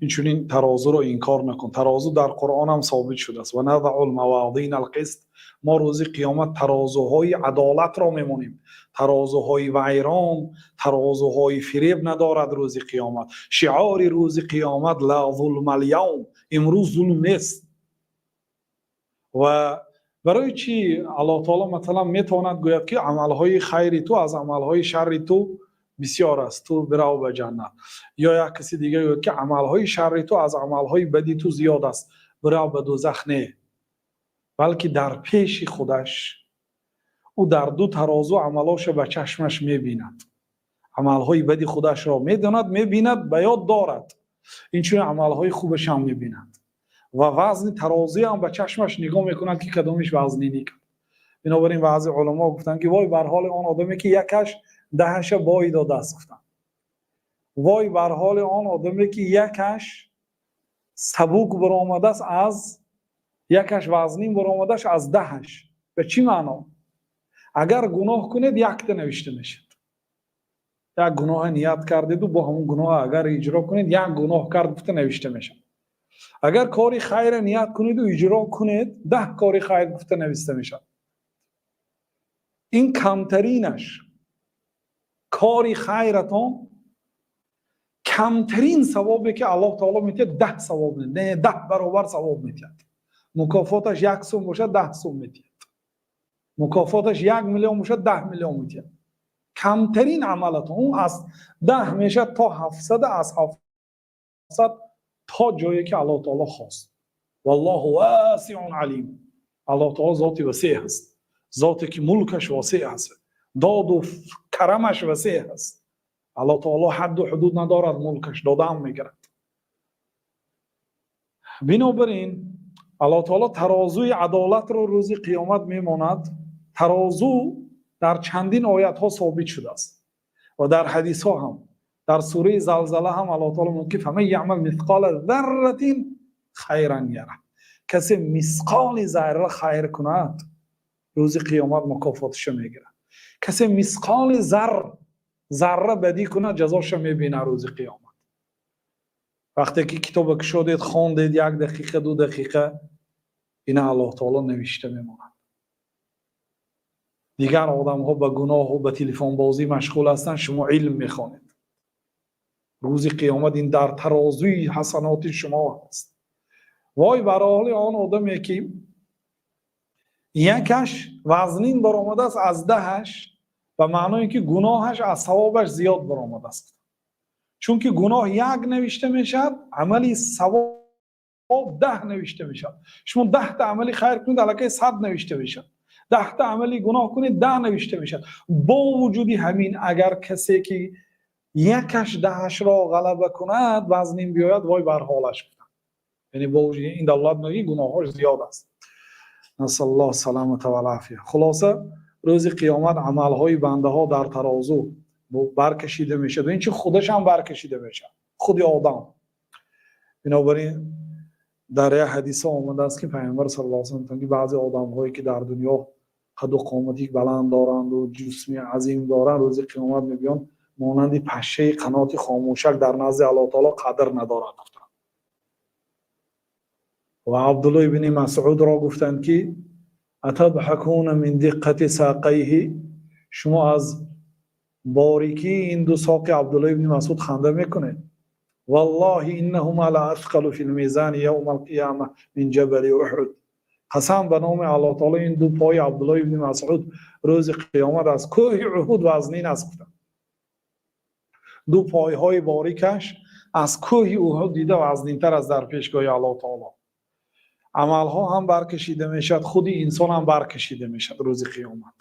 Инчунин тарозуро инкор накун. Тарозу дар Қуръон ҳам собит шудааст. ونضع الموازين القسط. Мо рӯзи қиёмат тарозуҳои адолатро мемонем. Тарозуҳои вайрон, тарозуҳои фиреб надорад рӯзи қиёмат. Шиори рӯзи қиёмат: لا ظلم اليوم. Имрӯз зулм нест. Ва барои чӣ Аллоҳ таоло, масалан, метавонад гӯяд, ки амалҳои хайри ту аз амалҳои шарри ту бисёр аст, ту бирав ба ҷаннат, ё як каси дига гӯяд, ки амалҳои шарри ту аз амалҳои бади ту зиёд аст, бирав ба дӯзах? Не, балки дар пеши худаш ӯ дар ду тарозу амалоша ба чашмаш мебинад. Амалҳои бади худашро медонад, мебинад, ба ёд дорад, инчунин амалҳои хубашам мебинад ва вазни тарозуам ба чашмаш нигоҳ мекунад, ки кадомиш вазнинӣ кард. Бинобар ин баъзе уламо гуфтанд, ки вой бар ҳоли он одаме, ки якаш даҳаша бой додааст. Гуфтанд: вой бар ҳоли он одаме, ки якаш сабук баромадааст аз якаш, вазнин баромадааст аз даҳаш. Ба чӣ маъно? Агар гуноҳ кунед, якта навишта мешавад. Як гуноҳа ният кардеду бо ҳамон гуноҳа агар иҷро кунед, як гуноҳ кард гуфта навишта мешавад. Агар кори хайра ният кунеду иҷро кунед, 10 кори хайр гуфта нависта мешавад. Ин камтаринаш. Кори хайратон камтарин савобе, ки Аллоҳ таоло метиҳад, 10 савоб, не, 10 баробар савоб метиҳад. Мукофоташ 1 сум бошад, 10 сум метиҳад. Мукофоташ 1 миллион бошад, 10 миллион метиҳад. Камтарин амалатон он аз 10 мешавад то 700, аз 700 то ҷое, ки Аллоҳ таоло хост. والله واسع عليم. Аллоҳ таоло зоти васеъ аст, зоте ки мулкаш васеъ аст, доду карамаш васеъ аст. Аллоҳ таоло ҳадду ҳудуд надорад, мулкаш додаам мегирад. Бинобар ин Аллоҳ таоло тарозуи адолатро рӯзи қиёмат мемонад. Тарозу дар чандин оятҳо собит шудааст ва дар ҳадисҳо ҳам. Дар сураи Залзала ҳам Аллоҳ таоло мегӯяд, ки فمن يعمل مثقال ذرة خيرا يره. Касе мисқоли зарра хайр кунад, рӯзи қиёмат мукофоташо мегирад. Касе мисқоли зарра бадӣ кунад, ҷазоша мебинад рӯзи қиёмат. Вақте ки китоба кушодед, хондед як дақиқа, 2 дақиқа, ина Аллоҳ таоло навишта мемонад. Дигар одамҳо ба гуноҳу ба телефонбозӣ машғул ҳастанд, шумо илм мехонед. Рӯзи қиёмат ин дар тарозуи ҳасаноти шумо аст. Вой бар ҳоли он одаме, ки якаш вазнин баромадааст аз даҳаш, ба маъное ки гуноҳаш аз савобаш зиёд баромадааст. Чунки гуноҳ як навишта мешавад, амали савоб 10 навишта мешавад. Шумо 10-та амали хайр кунед, аллакай 100 навишта мешавад. 10-та амали гуноҳ кунед, 10 навишта мешавад. Бо вуҷуди ҳамин, агар касе ки якаш даҳашро ғалаба кунад, вазнин биёяд, вой бар ҳолаш гуфтанд. Яъне бо вуҷуди ин далолат мекунад, ки гуноҳҳош зиёд аст. نسأل الله السلامة والعافية. Хулоса, рӯзи қиёмат амалҳои бандаҳо дар тарозу баркашида мешавад ва ин чи худаш ҳам баркашида мешавад, худи одам. Бинобар ин дар як ҳадиса омадааст, ки Пайғамбар صلى الله عليه وسلم, ки баъзе одамҳое, ки дар дунё қаду қомати баланд доранду ҷисми азим доранд, рӯзи қиёмат мебиёнд, монанди пашшаи қаноти хомӯшак дар назди Аллоҳ таоло қадр надорад, гуфтанд. Ва Абдулло ибни Масъудро гуфтанд, ки أتضحكون من دقة ساقيه. Шумо аз борикии ин ду соқи Абдулло ибни Масъуд ханда мекунед? والله إنهما لأثقل في الميزان يوم القيامة من جبل أحد. Қасам ба номи Аллоҳ таоло, ин ду пои Абдулло ибни Масъуд рӯзи қиёмат аз кӯҳи Уҳуд вазнин аст, гуфтанд. Ду пойҳои борикаш аз кӯҳи Уҳуд дида вазнинтар аст дар пешгоҳи Аллоҳ таоло. Амалҳо ҳам баркашида мешавад, худи инсон ҳам баркашида мешавад рӯзи қиёмат.